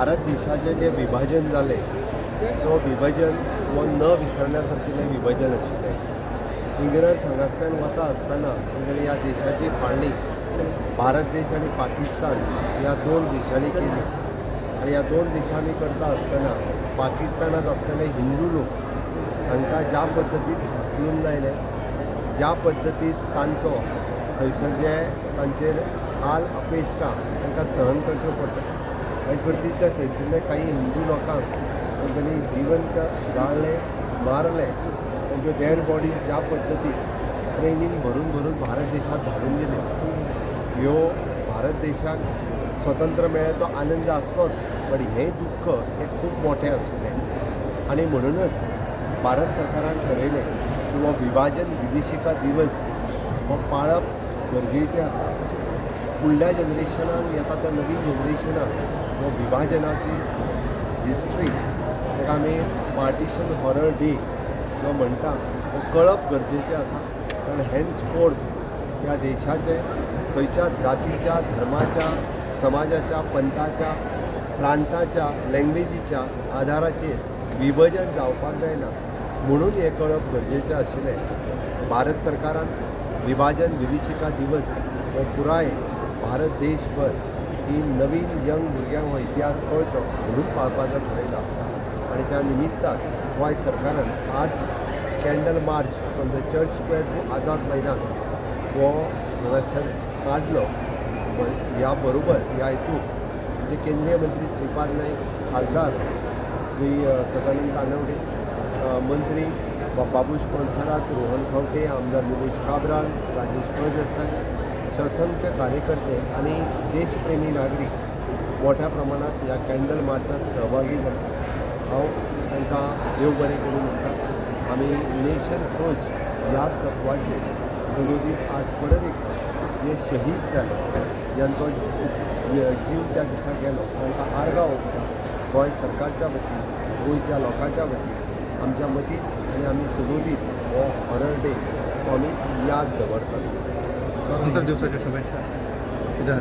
भारत देशाचें जें विभाजन जालें, तो विभाजन हो न विसरण्या सारकिलें विभाजन आशिल्लें. इंग्रज हांगासल्यान वता आसतना तांणी ह्या देशाची फाळणी भारत देश आनी पाकिस्तान ह्या दोन देशांनी केली आनी ह्या दोन देशांनी करता आसतना पाकिस्तानांत आसलेले हिंदू लोक हांकां ज्या पद्दतीन हाकलून लायले, ज्या पद्दतीन तांचो थंयसर जे तांचेर हाल अपेश्टा तांकां सहन करच्यो पडटा, आयज वरती त्या थंयसरले काही हिंदू लोकांक तांच्यांनी जिवंत जाळ्ळे, मारले. तांच्यो डेड बॉडीज ज्या पद्दतीन ट्रेनीन भरून भरून भारत देशांत धाडून दिल्यो, ह्यो भारत देशाक स्वतंत्र मेळ्ळें तो आनंद आसलोच, बट हें दुख्ख हें खूब मोठें आशिल्लें. आनी म्हणूनच भारत सरकारान ठरयलें की हो विभाजन विभिशिका दिवस हो पाळप गरजेचें आसा. फुडल्या जनरेशनाक, येता त्या नवीन जनरेशनाक हो विभाजनाची हिस्ट्री, ताका आमी पार्टिशन हॉरर डे जो म्हणटा, हो कळप गरजेचें आसा. कारण हेन्स फोर्थ ह्या देशाचे खंयच्या जातीच्या, धर्माच्या, समाजाच्या, पंथाच्या, प्रांताच्या, लँग्वेजीच्या आधाराचेर विभजन जावपाक जायना म्हणून हें कळप गरजेचें आशिल्लें. भारत सरकारान विभाजन विभिशिका दिवस हो पुराय भारत देशभर ही नवीन यंग भुरग्यांक हो इतिहास कळचो म्हणून पाळपाचो ठरयला. आनी त्या निमित्तान गोंय सरकारान आज candle march from the Church Square to Azad Maidan हो हांगासर काडलो. ह्या बरोबर ह्या हेतून आमचे केंद्रीय मंत्री श्रीपाद नायक, खासदार श्री सदानंद तानवडे, मंत्री बाबूश मोन्सेरात, रोहन खंवटे, आमदार निलेश काब्राल, राजेश फळदेसाय, असंख्य कार्यकर्ते आणि देशप्रेमी नागरीक मोठ्या प्रमाणात ह्या कॅन्डल मार्चात सहभागी जाले. हांव तांकां देव बरें करूं म्हणटा. आमी नेशन फर्स्ट ह्या तत्वाचेर सदोदीत आज परत एकदां जे शहीद जाले, ज्यांचो जीव त्या दिसा गेलो, तांकां आर्गां ओंपता गोंय सरकारच्या वतीन, गोंयच्या लोकांच्या वतीन, आमच्या मतीन. आनी आमी सदोदीत हो हॉरर डे हो आमी याद दवरतात. स्वातंत्र्य दिवसाच्या शुभेच्छा. इधर.